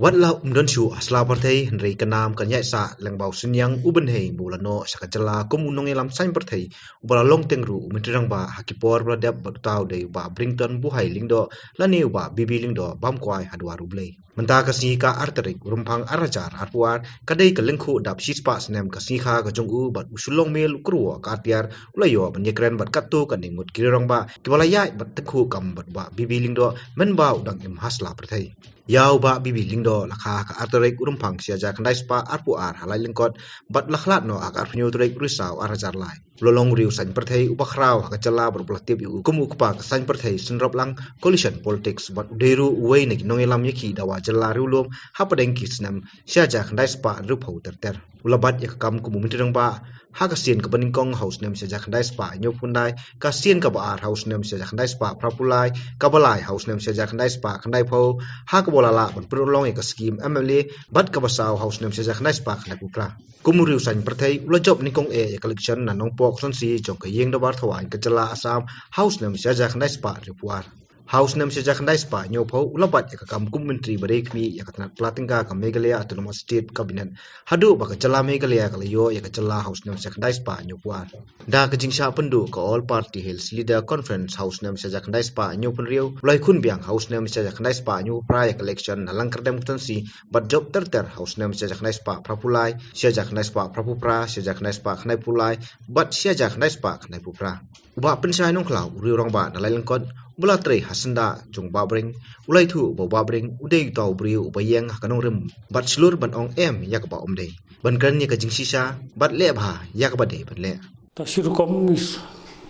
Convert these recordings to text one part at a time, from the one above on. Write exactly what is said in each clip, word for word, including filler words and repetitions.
Wat la um don shuh ha sla pyrthei, hynrei ka nam kan ïaid sah lyngba u synñiang u bynhei ba u la noh sha ka jylla kum u nongïalam saiñ pyrthei uba la long teng ruh u Myntri Rangbah ha ki por ba la dep bad uta u dei u Bah Brington Buhai Lyngdoh lane u Bah B B Lyngdoh bam kwai ha dwar U Blei. Mynta ka sngi ka ar tarik u Rymphang ar hajar arphew ar ka dei ka lyngkhuh dap shispah snem ka sngi kha ka jong u bad u Shillong Mail u kyrwoh ka ar tiar u la ïoh ban ïakren bad katto katne ngut ki rangbah kiba la ïaid bad tyngkhuh kam bad u Bah B B Lyngdoh mynba u dang im ha sla pyrthei. Ïa u Bah B B Lyngdoh la kha ha ka ar tarik u Rymphang shi hajar khyndai spah arphew ar ha Laitlangkot bad la khlad noh ha ka arphew hynñiew tarik u Risaw ar hajar lai. U la long u riew saiñ pyrthei uba khraw ha ka jylla bad uba la tip ïa u kum u kpa ka saiñ pyrthei synrop lang coalition politics bad u dei ruh uwei na ki nongïalam ïakhih dawa jylla riewlum hapdeng ki snem shi hajar khyndai spah hynriewphew ter ter. U la bat ïa ka kam kum u Myntri Rangbah ha ka sien kaba nyngkong ha u snem shi hajar khyndai spah hynñiewphew khyndai, ka sien kaba ar ha u snem shi hajar khyndai spah phraphew lai, kaba lai ha u snem shi hajar khyndai spah khyndaiphew, ha kaba u la lah ban pynurlong ïa ka skhim M L A bad kaba saw ha u snem shi hajar khyndai spah khyndaiphew phra. Kum u riew saiñ pyrthei u la jop nyngkong eh ïa ka election na Nongpoh Constituency jong ka Ïing Dorbar Thawaiñ ka jylla Assam ha u snem shi hajar khyndai spah hynriewphew ar. Ha u snem shi hajar khyndai spah hynñiewphew u la bat ïa ka kam kum u Myntri ba dei khmih ïa ka tnat pla tyngka ka Meghalaya Autonomous State Cabinet haduh ba ka jylla Meghalaya ka la ïoh ïa ka jylla ha u snem shi hajar khyndai spah hynñiewphew ar. Da ka jingshah pynduh ka All Party Hills Leader Conference ha u snem shi hajar khyndai spah hynñiewphew hynriew, u la ïakhun biang ha u snem shi hajar khyndai spah hynñiewphew phra ïa ka election na Langkyrdem Constituency bad jop ter ter ha u snem shi hajar khyndai spah phraphew lai, shi hajar khyndai spah phraphew phra, shi hajar khyndai spah khyndaiphew lai bad shi hajar khyndai spah khyndaiphew phra. U Bah Pynshai Nongkhlaw, u riew rangbah na Laitlangkot uba la trei ha syndah jong u Bah Bring, u la ïathuh ba u Bah Bring u dei uta u briew uba ïeng ha ka nongrim bad shlur ban ong em ïa kaba ym dei, ban kren ïa ka jingshisha bad leh bha ïa kaba dei ban leh. Ta shi rukom ngi s-,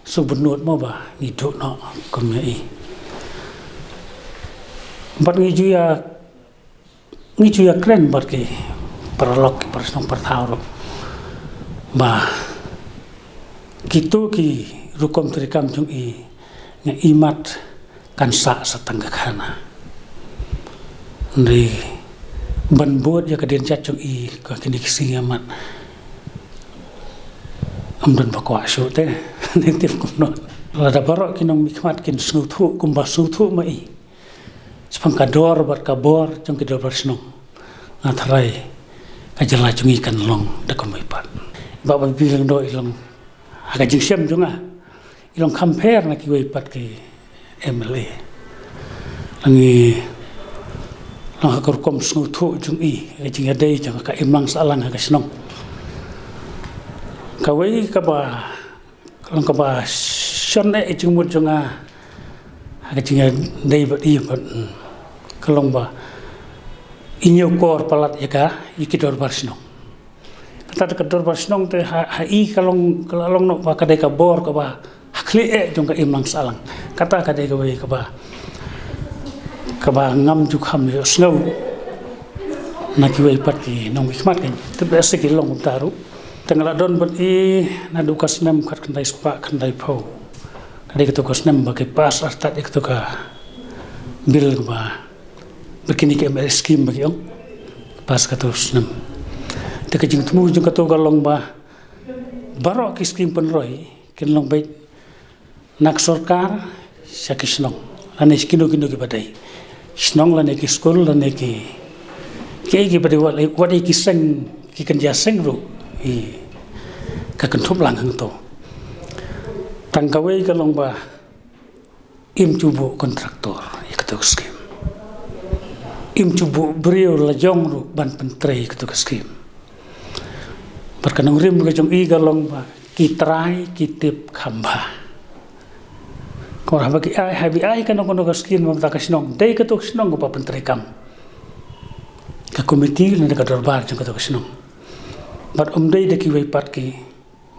shu bynnud mo ba ngi duh noh kum ïa i. Bad ngi ju ïa, ngi ju ïa kren bad ki paralok ki para shnong para thaw ruh ba kito ki rukom treikam jong i nga i mat kan sah sa tang ka khana. Hynrei ban bud ïa ka dienjat jong i ka kine ki sngi ïa mat. Ym don ba kwah shuh te. Ni tip kumno. Lada baroh ki nongmihkhmat kin sngewthuh kumba sngewthuh ma i shaphang ka dor bad ka bor jong ki dorbar shnong, nga tharai ka jylla jong i kan long da kumwei pat. Bah B B Lyngdoh i long ha ka jingshem jong nga i long kham pher na kiwei pat ki M L A. Ngi long ha ka rukom sngewthuh jong i, ka jingïadei jong ka imlang sahlang ha ka shnong. Kawei kaba, ka long kaba shon eh jingmut jong nga ha ka jingïadei bad i bad, mm, ka long ba i ñiewkor palat ïa ka, ïa ki dorbar shnong. Kata ka dorbar shnong te ha, ha i ka long, ka la long noh ba ka dei ka bor kaba ha khlieh eh jong ka imlang sahlang. Kata ka dei kawei kaba, kaba ngam ju kham ïohsngew na kiwei pat ki nongmihkhmat, kan tip lehse ki long kumta ruh. Te nga la don bad i naduh ka snem khatkhyndai spah khyndaiphew. Ka dei kato ka snem ba ki pass artat ïa kato ka bill kaba bad kine ki M L A scheme ba ki ong. Pass kato snem. Te ka jingthmu jong kato ka long ba baroh ki scheme pynroi kin long beit na ka sorkar sha ki shnong lane sha kino kino kiba dei. Shnong lane ki skul lane ki, ki, kiba dei wat, wat ki seng, ki kynja seng ruh i ka kynthup lang hangto. Tang kawei ka long ba im ju buh kontraktor ïa kato ka skim. Im ju buh briew la jong ruh ban pyntrei ïa kato ka skim. Bad ka nongrim ka jong i ka long ba ki trai ki tip kham bha. Kumba haba ki ai, haba ai kano kano ka skim na bynta ka shnong, dei kato ka shnong kaba pyntreikam. Ka komiti lane ka dorbar jong kato ka shnong. Bad ym dei da kiwei pat ki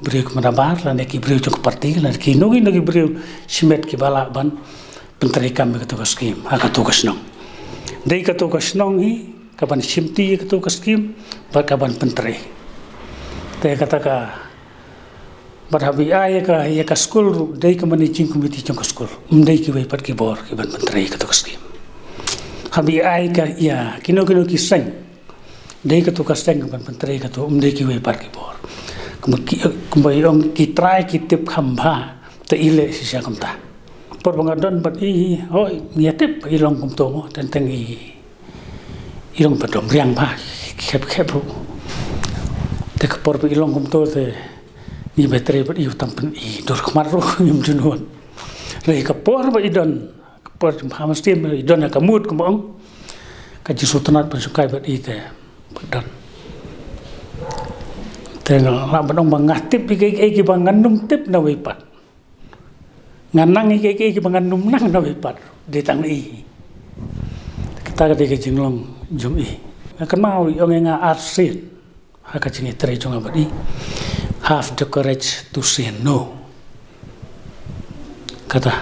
briew ki manabar lane ki briew jong ka parti lane kino kino ki briew shimet kiba lah ban pyntreikam ïa kato ka skim ha kato ka shnong. Dei kato ka shnong hi kaban shimti ïa kato ka skim bad kaban pyntrei. Te kata ka, bad haba ai ïa ka, ïa ka skul ruh dei ka managing committee jong ka skul, ym dei kiwei pat ki bor kiban pyntrei ïa kato ka skim. Haba ai ka ïa kino kino ki seng, dei kato ka seng ban pyntrei kato, ym dei kiwei pat ki bor. Kumba ki, kumba i ong ki trai ki tip kham bha, te i leh shisha kumta. Por ba nga don bad i, hooid, ngi ïa tip i long kumto mo, teng teng i, I long ba dom riang ba khep khep ruh. Te ka por ba i long kumto te ngi ba trei bad i u tang pyni dur khmat ruh ngim ju nud. Lei ka por ba i don, ka por jong Bha Mynsiem i don ha ka mut kumba ong. Ka jingsngewtynnat ban shongkai bad i te ba don. Te nga lah ban ong ba nga tip ïa kiei kiei kiba ngan nym tip na wei pat. Nga nang ïa kiei kiei kiba ngan nym nang na wei pat. Dei tang i. Kata ka dei ka jinglong jong i. Nga kynmaw i ong ïa nga arsien ha ka jingïatrei jong nga bad i. Have the courage to say no. Kata.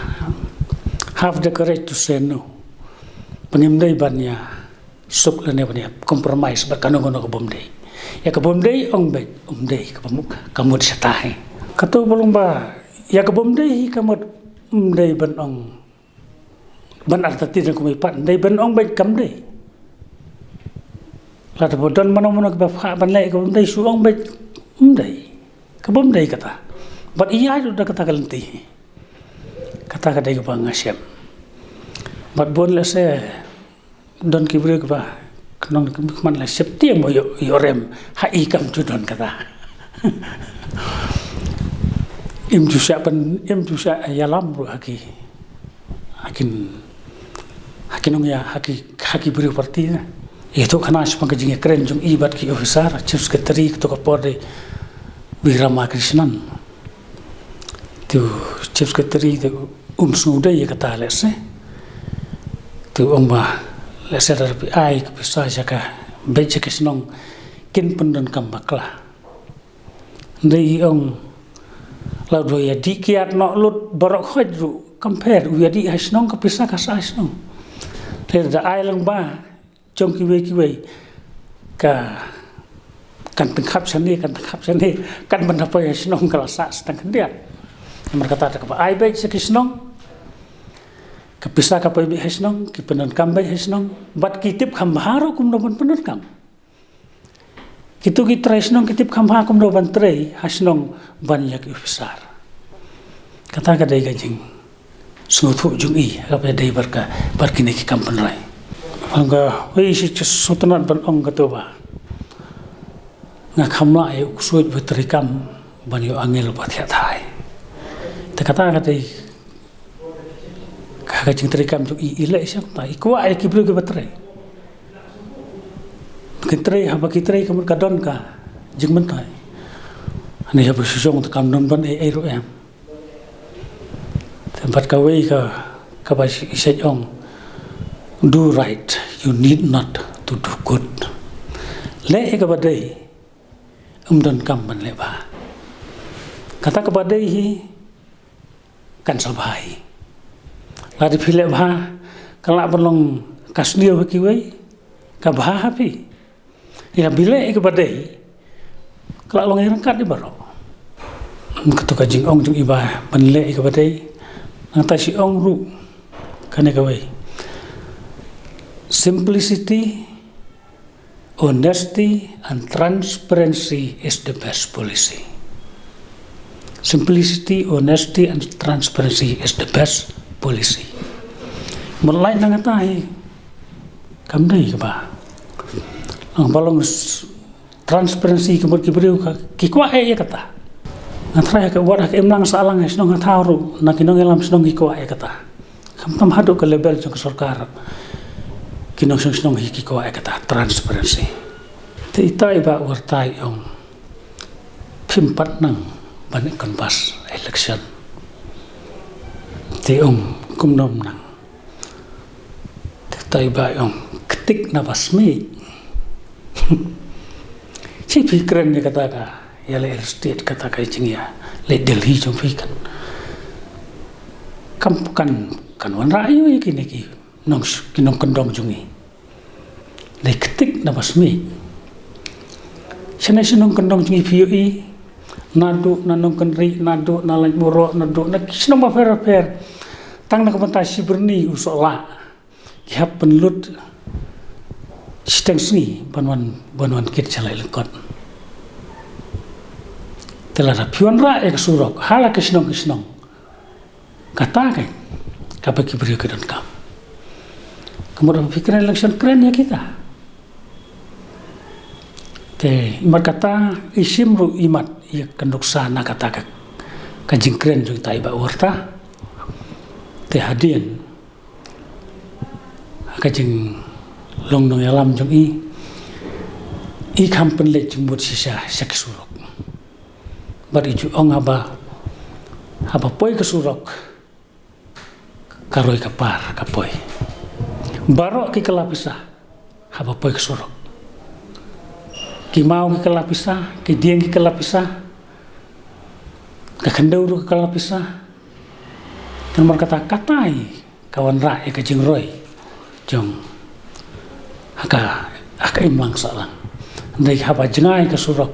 Have the courage to say no. Ba ngim dei ban ïa suk lane ban ïa compromise bad kano kano ka bym dei. Ïa ka bym dei ong beit ym dei, ka bym, ka mut shata hi. Kato ba long ba ïa ka bym dei hi ka mut ym dei ban ong, ban artatien kum i pat, ym dei ban ong beit kam dei. Lada ba don mano mano kaba phah ban leh ka bym dei, shu ong beit ym dei, ka bym dei kata. Bad ïa ruh da kata ka lynti hi. Kata ka dei kaba nga shem. Bad bun lehse don ki briew kiba khnong ki khmat la sep tieng mo ïoh, ïoh rem ha i kam ju don kata. Im ju shah pyn, im ju shah ïalam ruh ha ki, ha kin, ha ki nongïa, ha ki, ha ki briew party na. Ïa to khana shaphang ka jingïakren jong i bad ki officer, chief secretary, kato ka por dei Wi Ramakrishnan. Te u chief secretary te um sngewdei ïa kata lehse. Te u ong ba lehse lada phi ai ka pisa sha ka beit sha ka shnong kin pyndonkam bakla. Hynrei i ong lada u ïadih kiad noh lut baroh khoit ruh kam pher, u ïadih ha shnong ka pisa ka sah ha shnong. Te lada ai lang ba jong kiwei kiwei ka, kan tyngkhap shane, kan tyngkhap shane, kan ban da poi ha shnong ka la sah tang khyndiat. Namar kata te kaba ai beit sha ki shnong, ka pisa ka poi beit ha shnong, ki pyndonkam beit ha shnong, bad ki tip kham bha ruh kumno ban pyndonkam. Kito ki trai shnong ki tip kham bha kumno ban trei ha shnong ban ïa ki officer. Kata ka dei ka jing sngewthuh jong i, ka ba dei bad ka, bad kine ki kam pynroi. Ong ka wei shi sngewtynnat ban ong kato ba nga kham lah ïa u ksuid ba trei kam ban ïa u angel ba thiah thai. Te kata ka dei ka, ka jingtrei kam jong i, i leh sha ta, i kwah ïa ki briew kiba trei. Ki trei, haba ki trei ka mut ka don ka jingmyntoi. Ani haba shu shong te kam don ban ei ei ruh em. Te bad kawei ka, kaba i shait ong, do right, you need not to do good. Leh ïa kaba dei, ym don kam ban leh bha. Kata kaba dei hi kan sa bha hi. Lada phi leh bha ka lah ban long ka sniew ha kiwei, ka bha ha phi. Ïa phi leh ïa kaba dei ka lah long ïa ryngkat ïa baroh. Kato ka jingong jong i ba ban leh ïa kaba dei. Nangta shi ong ruh kane kawei, simplicity, honesty and transparency is the best policy. Simplicity, honesty and transparency is the best policy. Mut lait na kata hi kam dei kaba, nang ba long s-, transparency ka mut ki briew ka ki kwah eh ïa kata. Nga tharai ha ka, wat ha ka imlang sahlang ha shnong ha thaw ruh na ki nongïalam shnong ki kwah ïa kata. Khamtam haduh ka level jong ka sorkar ki nongshong shnong hi ki kwah ïa kata transparency. Te ita i Bah Wartai ong phim pat nang ban canvass election. Te ong kumno nang. Te ita i Bah ong ktik na ba smit. Shi phi kren ïa kata ka ïaleh state, kata ka jingïaleh Delhi jong phi kan, kam kan, kan wanrah ïa kine ki nong, ki nongkyndong jong ngi. Dei ktik na ba smit. Shane shi nongkyndong jong ngi phi ïohi, naduh na Nongkynrih, naduh na Laitumkhrah, naduh na ki shnong bapher bapher. Tang na ka bynta shi byrni u sohlah ki hap pynlut shiteng sngi ban wan, ban wan kit sha Laitlangkot. Te lada phi wanrah ïa ka surok ha la ki shnong ki shnong, kata ka, kaba ki briew ki donkam. Ka mut ba phi kren election, kren ïa kita. Te imat kata i shim ruh imat ïa ka nuksa na kata ka, ka jingkren jong ita i Bah Warta. Te hadien ka jinglong nongïalam jong i, i kham pynleit jingmut shisha sha ki surok. Bad i ju ong haba, haba poi ka surok, ka roi ka par ka poi. Baroh ki kylla pisa haba poi ka surok. Ki maw ki kylla pisa, ki dieng ki kylla pisa, ka khyndew ruh ka kylla pisa. Namar kata, katai ka wanrah ïa ka jingroi jong ha ka, ha ka imlang sahlang. Hynrei haba jngai ka surok,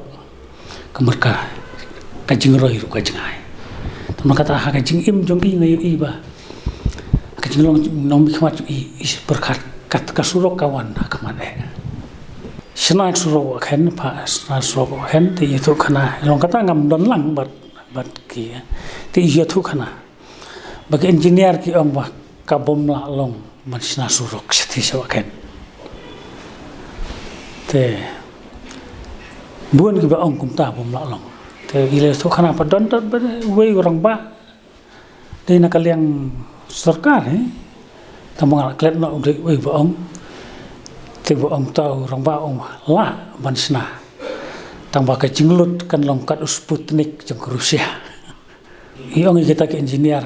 ka marka ka jingroi ruh ka jngai. Te namar kata, ha ka jingim jong i nga ïohi ba ka jinglong nongmihkhmat jong i, i pyrkhat kat ka surok ka wan ha khmat eh. Shna ka surok wa khein, pha shna surok wa khein, te ïathuh khana, long kata ngam don lang bad, bad ki, te ïathuh khana ba ki engineer ki ong ba ka bym lah long ban shna surok shathie sha wa khein. Te bun kiba ong kumta bym lah long. Te i la ïathuh khana pat don, don ba uwei u rangbah dei na ka liang sorkar, eh. Tang ba nga la klet noh u dei uwei ba ong. Te ba ong ta u rangbah ong lah ban shna. Tang ba ka jinglut kan long kat u Sputnik jong ka Russia. I ong ïa kita ki engineer,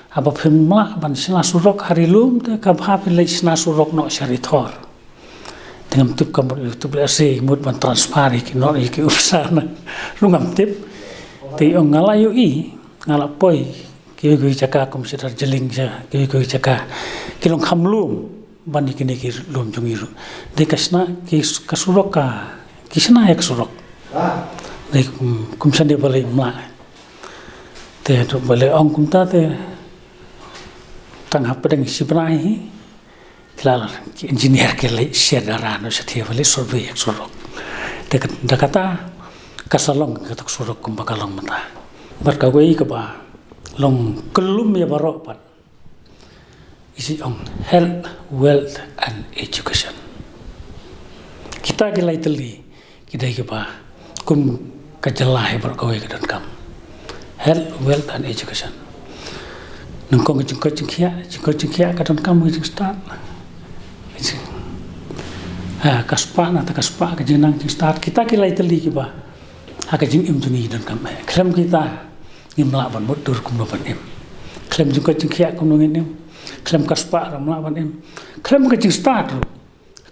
haba phim lah ban shna surok ha ri lum, te ka bha phin leit shna surok noh sha ri thor. Te ngam tip ka mut ïa u tip lehse mut ban transfer ïa ki, noh ïa ki officer na ruh ngam tip. Te i ong nga la ïohi, nga la poi kiwei kiwei jaka kum sha Darjeeling, sha kiwei kiwei jaka, ki long kham lum ban ïa kine ki lum jong i ruh. Dei ka shna ki, ka surok ka, ki shna ïa ka surok. Dei kum, kum shane balei ym lah. Te to balei ong kumta, te tang hapdeng shi bnai hi ki la, ki engineer ki leit sher dara noh shathie, ba leit survey ïa ka surok. Te ka, da kata ka sa long kata ka surok kumba ka long mynta. Bad kawei kaba long kyllum ïa baroh pat, i ju ong health, wealth and education. Kita ki lai tylli ki dei kiba kum ka jylla hi baroh kawei ka donkam. Health, wealth and education. Nyngkong ka jingkoit jingkhiah, jingkoit jingkhiah ka donkam ka jingstad. Ka jing-, ha, ka spah, nangta ka spah, ka jingnang jingstad. Kita ki lai tylli kiba ha ka jingim jong ngi donkam eh. Khlem kita ngim lah ban mutdur kumno ban im. Khlem jingkoit jingkhiah kumno ngin im. Khlem ka spah ruh ngim lah ban im. Khlem ka jingstad ruh,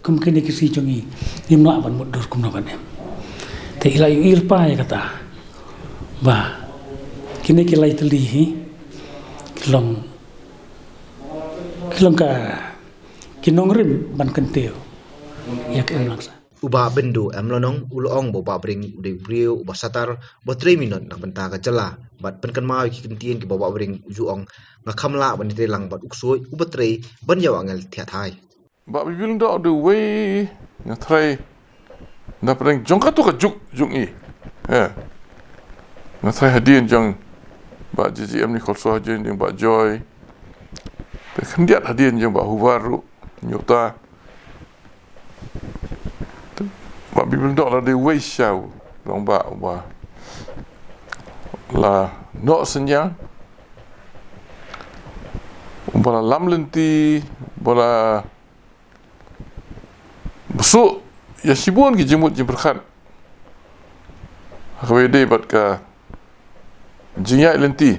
kum kine ki sngi jong ngi, ngim lah ban mutdur kumno ban im. Te i la ïohi lypa ïa kata ba kine ki lai tylli hi ki long, ki long ka, ki nongrim ban kyntiew ïa ka imlang sah. U Bah Byndu M Lonong u la ong ba u Bah Bring u dei u briew uba shatar, uba trei minot na ka bynta ka jylla bad pynkynmaw ïa ki kyntien kiba u Bah Bring u ju ong, nga kham lah ban ïatrei lang bad u ksuid uba trei ban ïa u angel thiah thai. Bah Bibil Lyngdoh u dei uwei nga threi na pdeng jong katto ka juk jong i. Eh. Nga threi hadien jong Bah J J M Nicholson, hadien jong Bah Joy. Te khyndiat hadien jong Bah Hoover ruh, nyngkong. Bah Bibil Lyngdoh la dei uwei sha u rangbah uba la noh synñiang, uba la lam lynti, uba la bsuh ïa shibun ki jingmut jingpyrkhat ha kaba ïadei bad ka jingïaid lynti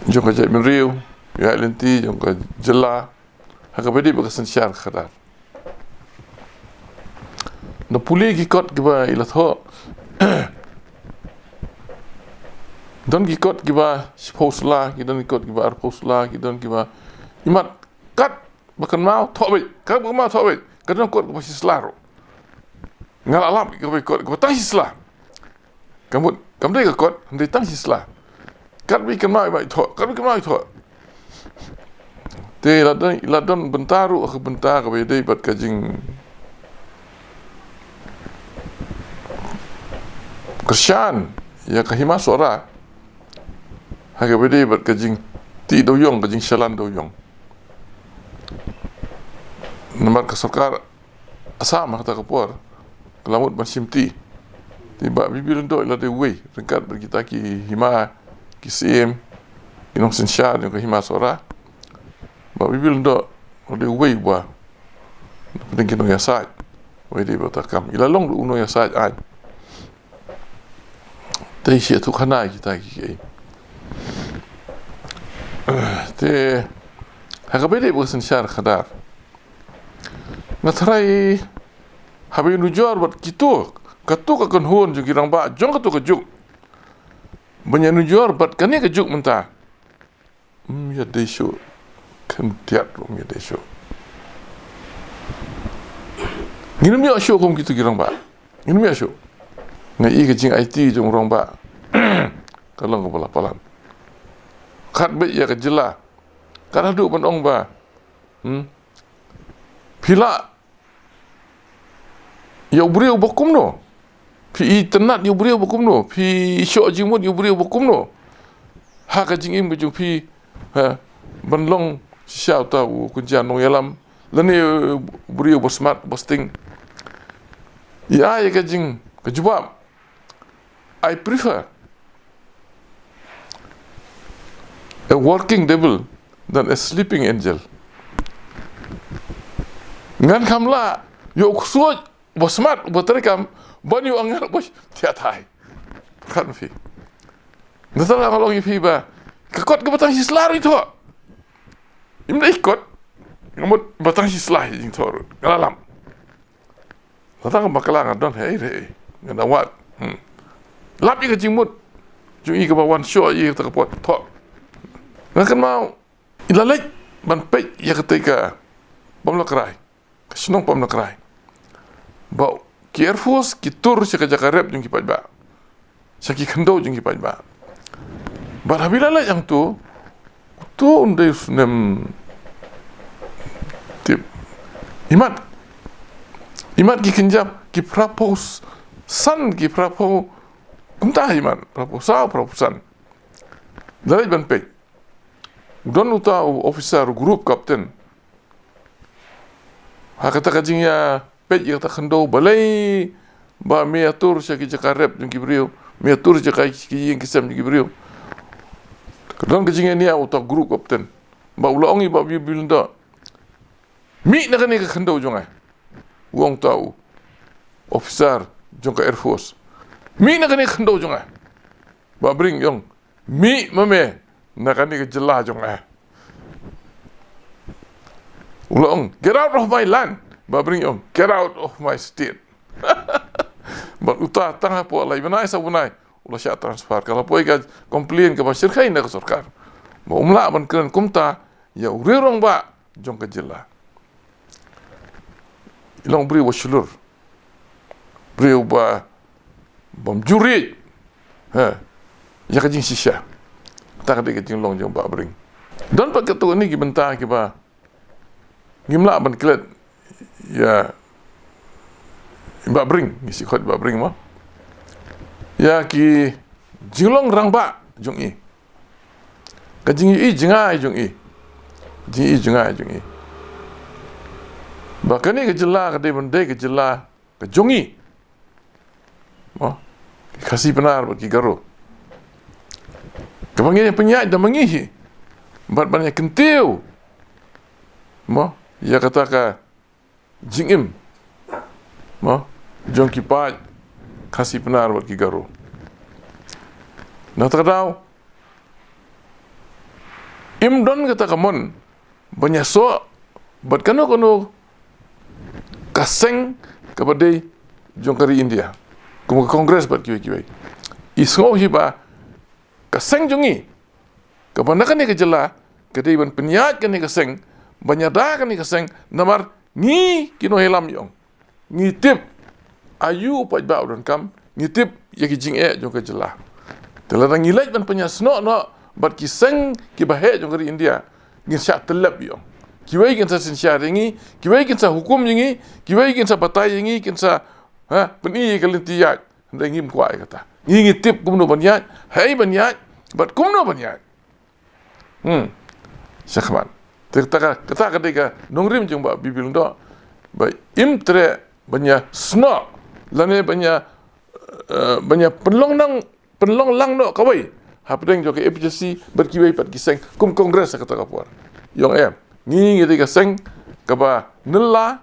jong ka jaitbynriew, ïaid lynti jong ka jylla ha kaba ïadei bad ka synshar khadar. Da pule ki kot kiba i la thoh, don ki kot kiba shiphew sla, ki don ki kot kiba arphew sla, ki don kiba imat. Katba kynmaw thoh beit, katba kynmaw thoh beit. Ka don kot kaba shi sla ruh. Nga la lap kaba kot kaba tang shi sla. Ka mut kam dei ka kot, dei tang shi sla. Katba kynmaw i thoh, katba kynmaw i thoh. Te la don, la don bynta ruh, ka bynta kaba ïadei bad ka jingkyrshan ïa ka Hima Sohra ha kaba ïadei bad ka jingtih dewiong, ka jingshalan dewiong. Namar ka sorkar Assam ha kata ka por, ka la mut ban shimti. Te Bah B B Lyngdoh i la dei uwei ryngkat bad kita ki hima, ki syiem, ki nongsynshar jong ka hima Sohra. Bah B B Lyngdoh u dei uwei uba, na pdeng ki nongïasaid, uwei dei ba ta kam, i la long ruh u nongïasaid aiñ. Te i shah thok khana ïa kita ki, ki. Te ha kaba ïadei bad ka synshar khadar, nga tharai haba ïanujor bad kito, kato ka kynhun jong ki rangbah jong kato ka juk, ban ïanujor bad kane ka juk mynta, ym ïadei shuh. Khyndiat ruh ym ïadei shuh. Ngin ym ïoh shuh kum kito ki rangbah. Ngin ym ïoh shuh. Nga i ka jing-aiti jong u rangbah ka long kaba la palat. Khatbeit ïa ka jylla, kat haduh ban ong ba, hmm, phi lah ïa u briew ba kumno, phi itynnad ïa u briew ba kumno, phi shoh jingmut ïa u briew ba kumno ha ka jingim ka jong phi, ha, ban long shisha uta u kynja nongïalam lane u briew ba smat ba sting. Ïa, ïa ka jing, ka jubab, "I prefer a working devil than a sleeping angel." Ngan kham lah ïa u ksuid ba smat, ba treikam, ban ïa u angel ba thiah thai. Khat ma phi. Nangta nga ong ïa phi ba ka kot kaba tang shi sla ruh i thoh. Im dei kot, nga mut ba tang shi sla hi jingthoh ruh nga la lap. Lada ka bakla nga don hei hei, nga da wad. Hmm. Lap ïa ka jingmut jong i kaba wan shoh ïa kata ka por thoh. Nga kynmaw, i la leit ban peit ïa katei ka Pamlakrai, ka shnong Pamlakrai, ba ki Air Force ki tur sha ka jaka rep jong ki paidbah, sha ki khyndew jong ki paidbah. Bad haba i la leit hangto, uto un dei u snem, tip, imat, imat ki kynjah, ki phraphew san, ki phraphew, kumta imat, phraphew saw, phraphew san. La leit ban peit. Don uta u officer, u group captain, ha kata ka jingïapeit ïa kata ka khyndew, balei ba me ïatur sha ki jaka rep jong ki briew, me ïatur sha ki ïing ki sem jong ki briew. Ka don ka jingïania uta u group captain, ba u la ong ïa Bah Bill Bill Lyngdoh, "Mih na kane ka khyndew jong nga," u ong uta u officer jong ka Air Force. "Mih na kane ka khyndew jong nga." Bah Bring i ong, "Mih ma me na kane ka jylla jong nga." U la ong, "Get out of my land." Bah Bring i ong, "Get out of my state." Bad uta tang hapoh lai bnai saw bnai u la shah transfer. Ka la poi ka complain kaba shyrkhei na ka sorkar ba um lah ban kren kumta ïa u rangbah jong ka jylla. I long briew ba shlur, briew ba bym ju rit, ha, ïa ka jingshisha. Kata ka dei ka jinglong jong Bah Bring. Don pat katto katne ki bynta kiba ngim lah ban klet ïa Bah Bring, ngi shu khot Bah Bring mo, ïa ki jinglong rangbah jong i. Ka jingïohi jngai jong i. Jingïohi jngai jong i ba kane ka jylla ka dei ban dei ka jylla ka jong i. Mo, ki Khasi Pnar bad ki Garo, kaba ngin ïa pynïaid da ma ngi hi, bad ban ïa kyntiew, mo, ïa kata ka jingim, mo, jong ki paid Khasi Pnar bad ki Garo. Na kata ka daw, im don kata ka mon ban ïasoh bad kano kano ka seng kaba dei jong ka ri India, kum ka Congress bad kiwei kiwei. I sngew hi ba ka seng jong i kaba na kane ka jylla ka dei ban pynïaid kane ka seng, ban ïada kane ka seng, namar ngi ki nongïalam ïa ong, ngi tip aïu u paidbah u donkam, ngi tip ïa ki jingeh jong ka jylla. Te lada ngi leit ban pynïasnoh noh bad ki seng kiba heh jong ka ri India, ngin shah tyllep ïa ong. Kiwei kin sa synshar ïa ngi, kiwei kin sa hukum ïa ngi, kiwei kin sa batai ïa ngi, kin sa, ha, pyni ïa ka lynti ïaid. Hynrei ngim kwah ïa kata. Ngi ngi tip kumno ban ïaid, haei ban ïaid, bad kumno ban ïaid. Hmm. Shakhmat. Te kata ka, kata ka dei ka nongrim jong Bah Bill Lyngdoh ba im treh ban ïa snoh lane ban ïa, eh, ban ïa pynlong nang, pynlong lang noh kawei hapdeng jong ka A P H L C bad kiwei pat ki seng kum Congress ha kata ka por. Ïong em, ngi ngi dei ka seng kaba nylla,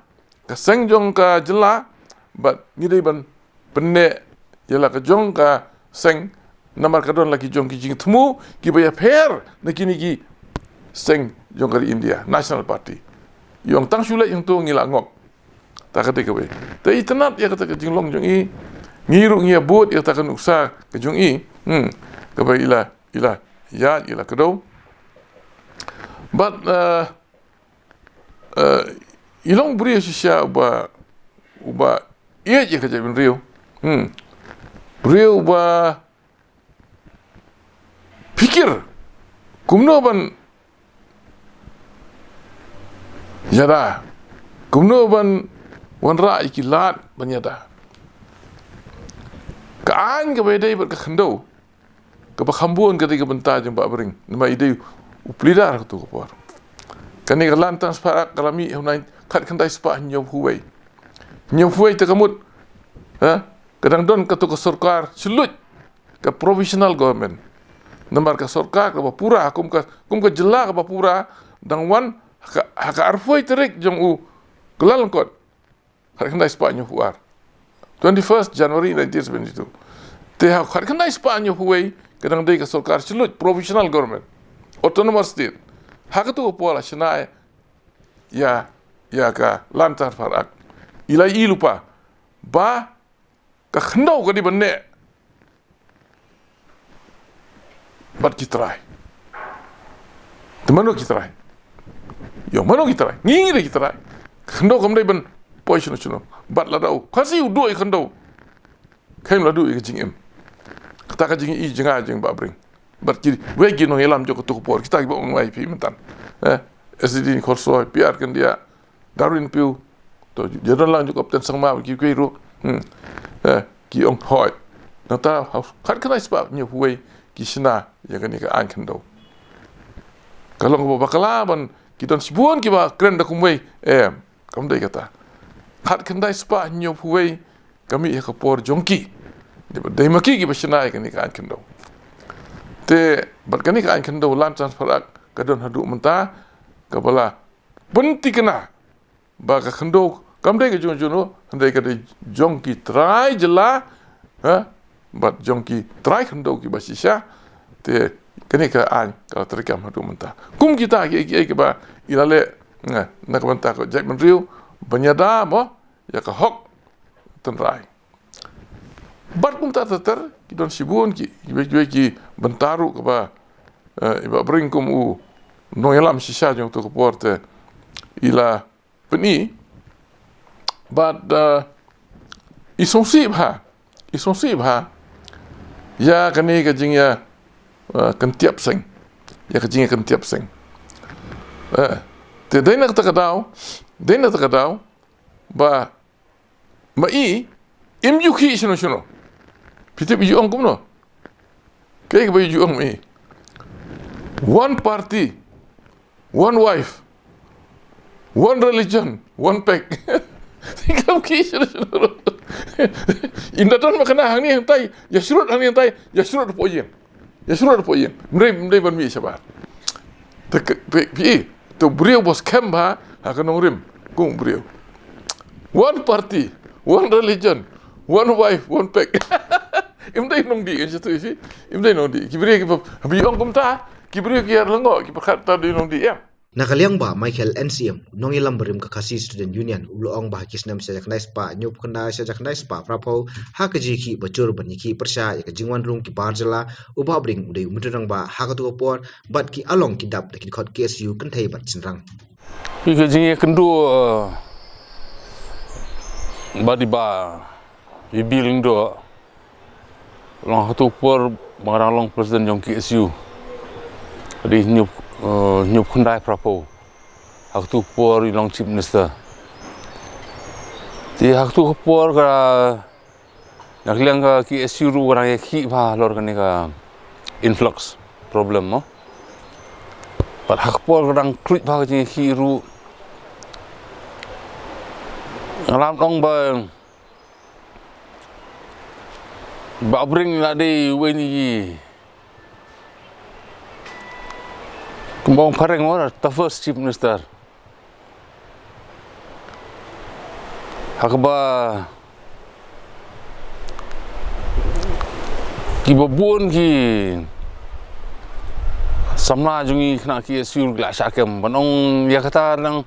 ka seng jong ka jylla, bad ngi dei ban pynneh ïa la ka jong ka seng, namar ka don la ki jong ki jingthmu kiba ïapher na kine ki seng jong ka ri India National Party. Ïong tang shu leit hangto ngi la ngop. Ta ka dei kawei. Te itynnad ïa kata ka jinglong jong i, ngi ruh ngi ïa bud ïa kata ka nuksa ka jong i. Hmm. Kaba i la, i la ïaid, i la kdew. Bad, eh, eh, i long briew shisha uba, uba ïeit ïa ka jaitbynriew. Hmm. Briew uba phikir kumno ban ïada, kumno ban wanrah ïa ki lad ban ïada. Ka aiñ kaba ïadei bad ka khyndew, kaba kham bun ka dei ka bynta jong Bah Bring, namar i dei u plie dar ha kato ka por. Kane ka Land Transfer Act ka la mih ha u nine, khatkhyndai spah hynñiewphew wei. Hynñiewphew wei te ka mut, ha? Ka dang don kato ka sorkar shylluit, ka provisional government. Namar ka sorkar kaba pura, kum ka, kum ka jylla kaba pura, dang wan ha ka, ha ka arphew tarik jong u Kyllalyngkot, khatkhyndai spah hynñiewphew ar. Twenty-first January nineteen seventy-two. Te ha khatkhyndai spah hynñiewphew wei ka dang dei ka sorkar shylluit, provisional government, autonomous state. Ha kato ka por la shna ïa, ïa ka Land Transfer Act. I la ïohi lypa ba ka khyndew ka dei ban neh bad ki trai. Te mano ki trai? Ïa, mano ki trai? Ngi ngi dei ki trai. Ka khyndew kam dei ban poi shano shano. Bad lada u Khasi u duh ïa ka khyndew, khlem la duh ïa ka jingim. Kata ka jingïohi jong nga, jong Bah Bring bad kiwei ki nongïalam jong kato ka por, kita kiba ong ïa phi mynta. Eh, S D N Kholsoi, P R Kyndiah, Darwin Piew, to, Jadon Lang, Jacob Tensangma, kiwei ruh. Hmm. Eh, ki ong hoi. Nangta ha khatkhyndai spah hynñiewphew wei ki shna ïa kane ka aiñ khyndew. Ka long kaba bakla ban, ki don shibun kiba kren da kumwei. Em, kam dei kata. Khatkhyndai spah hynñiewphew wei ka mih ha ka por jong ki. Dei ba, dei ma ki kiba shna ïa kane ka aiñ khyndew. Te bad kane ka aiñ khyndew, Land Transfer Act, ka don haduh mynta, kaba la pynthikna ba ka khyndew kam dei ka jong juno, hynrei ka dei jong ki trai jylla, ha? Bad jong ki trai khyndew kiba shisha. Te kane ka aiñ ka la treikam haduh mynta. Kum kita kiei kiei kiba i la leh, na, na ka bynta ka jaitbynriew, ban ïada mo ïa ka hok tynrai. Bad kumta ter ter, ki don shibun ki, ki, ki, ki bynta ruh kaba, eh, i Bah Bring kum u nongïalam shisha jong kato ka por te i la pyni. Bad, eh, i sngewsih bha, i sngewsih bha ïa kane ka jingïa, eh, kyntiap seng, ïa ka jingïa kyntiap seng. Eh, te dei na kata ka daw, dei na kata ka daw ba ma i, im ju khih shano shano. Phi tip i ju ong kumno? Kaei kaba i ju ong ma i? One party, one wife, one religion, one pact. Kam khih shano shano. Ynda don ba kane hangne hangtai, ïa shrut hangne hangtai, ïa shrut hapoh ïing. Ïa shrut hapoh ïing. Ym dei, ym dei ban mih shabar. Te ka, te phi, te briew ba skhem bha ha ka nongrim, kum briew. One party, one religion, one wife, one pact. Im dei nongdih kan shatu isi. Im dei nongdih. Ki briew kiba, haba ong kumta, ki briew ki ïar lyngngoh, ki pyrkhat ta dei nongdih ïa. Na ka liang Bah Michael N C M, nongïalam barim ka Khasi Student Union, u la ong ba ha ki snem shi hajar khyndai spah hynñiewphew khyndai, shi hajar khyndai spah phraphew, ha ka jingïakhih ba jur ban ïakhih pyrshah ïa ka jingwan rung ki bar jylla, u Bah Bring u dei u Myntri Rangbah ha kato ka por, bad ki along ki dap da ki dkhot K S U kynthei bad shynrang. Ïa ka jingïakynduh, eh, bad i Bah, i Bill Lyngdoh, long ha kato ka por ba nga dang long president jong K S U. Ka dei hynñiew, eh, hynñiewphew khyndai phraphew. Ha kato ka por i long chief minister. Te ha kato ka por ka, na ka liang ka K S U ruh ka dang ïakhih bha halor kane ka influx problem mo. Bad ha ka por ka dang khluit bha ka jingïakhih ruh, Nga lah ban ong ba, Bah Abring la dei uwei na ki, kumba ong phareng mo, the first Chief Minister. Ha kaba kiba bun ki samla jong ngi khynnah K S U ki la shah kem. Ban ong ïa kata, nang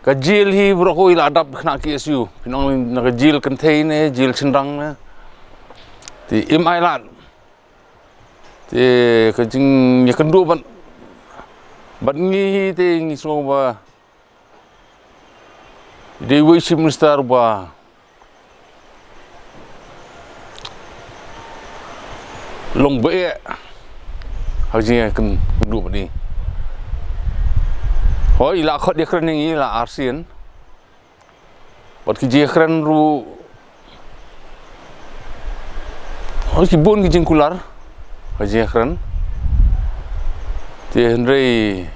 ka jail hi baroh kawei la dap khynnah K S U. Phin ong na ka jail kynthei ne, jail shynrang ne. Te im ailad. Te ka jingïakynduh bad, bad ngi hi te ngi sngew ba i dei uwei u Chief Minister uba long ba eh ha ka jingïakynduh bad i. Hooid, i la khot ïakren ïa ngi la arsien. Bad ki jingïakren ruh, hooid, ki bun ki jingkular ha ka jingïakren. Te hynrei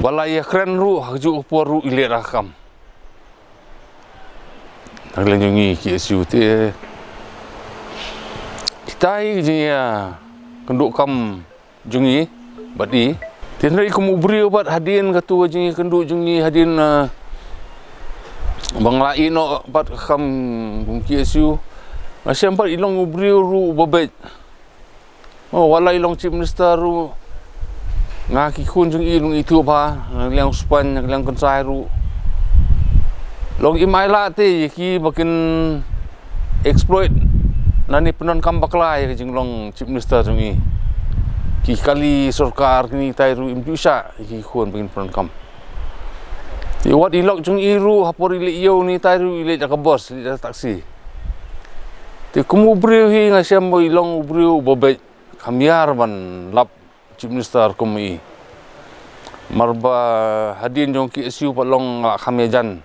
ba la ïakren ruh ha kajuh ka por ruh i leh da ka kam. Ha ka liang jong ngi K S U te kita hi ka jingïakynduh kam jong ngi bad i. Te hynrei kum u briew bad hadien katu ka jingïakynduh jong ngi hadien, eh, ba nga la ïeh noh bad ka kam kum K S U, nga shem pat i long u briew ruh uba beit. Oh, wat la i long Chief Minister ruh, nga ki khun jong i long i tuh bha, na ka liang u spaiñ, na ka liang u kynsai ruh. Long im ailad te ïa kiba kin exploit lane pyndonkam bakla ïa ka jinglong Chief Minister jong i. Ki kali sorkar kine kitai ruh im ju shah ïa ki khun ba kin pyndonkam. Te wat i lok jong i ruh ha por i leit ïew ne tai ruh i leit da ka bus, i leit da ka taxi. Te kum u briew hi nga shem ba i long u briew uba beit. Kham ïar ban lap Chief Minister kum i. Mar ba hadien jong K S U pat long nga la kham ïajan,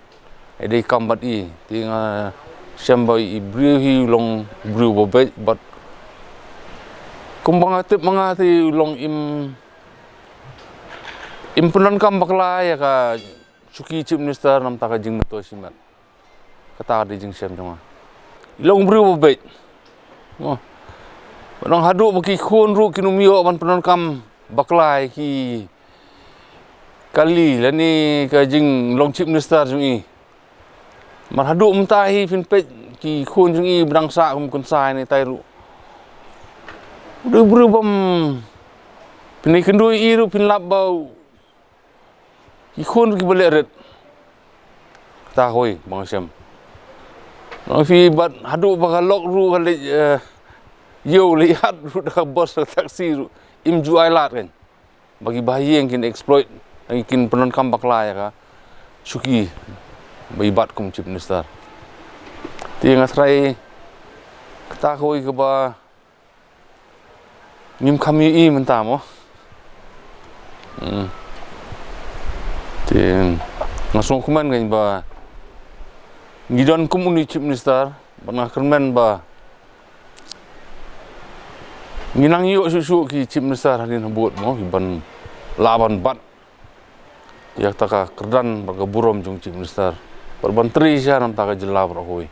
eh, dei kam bad i. Te nga shem ba i briew hi u long briew ba beit bad kumba nga tip ma nga te u long im, im pyndonkam bakla ïa ka shuki Chief Minister namar ka jingmyntoi shimet. Kata ka dei jingshem jong nga. I long briew ba beit. Mo. Ba long haduh ba ki khun ruh kin ym ïoh ban pyndonkam bakla ïa ki kali lane ka jinglong Chief Minister jong i. Mar haduh mynta hi phin peit ki khun jong i ba dang sah kum kynsai ne tai ruh. U dei u briew bym, phin ïakynduh ïa i ruh phin lap ba u ki khun ruh kiba leh rit. Kata kawei ba nga shem. Nang phi bad haduh ba ka lok ruh ka leit, eh, ïew leit hat ruh da ka bus da ka taxi ruh im ju ailad kan. Ba ki bahaïing kin exploit, ba kin pyndonkam bakla ïa ka shuki ba i bat kum Chief Minister. Te nga tharai kata kawei kaba ngim kham ïohi mynta mo. Hmm. Te nga sngewkmen kein ba ngi don kum une u Chief Minister, bad nga kyrmen ba ngi nang ïoh shuh shuh ki Chief Minister hadien habud mo, kiban lah ban bat ïa kata ka kyrdan bad ka burom jong u Chief Minister, bad ban trei sha namar ka jylla baroh kawei.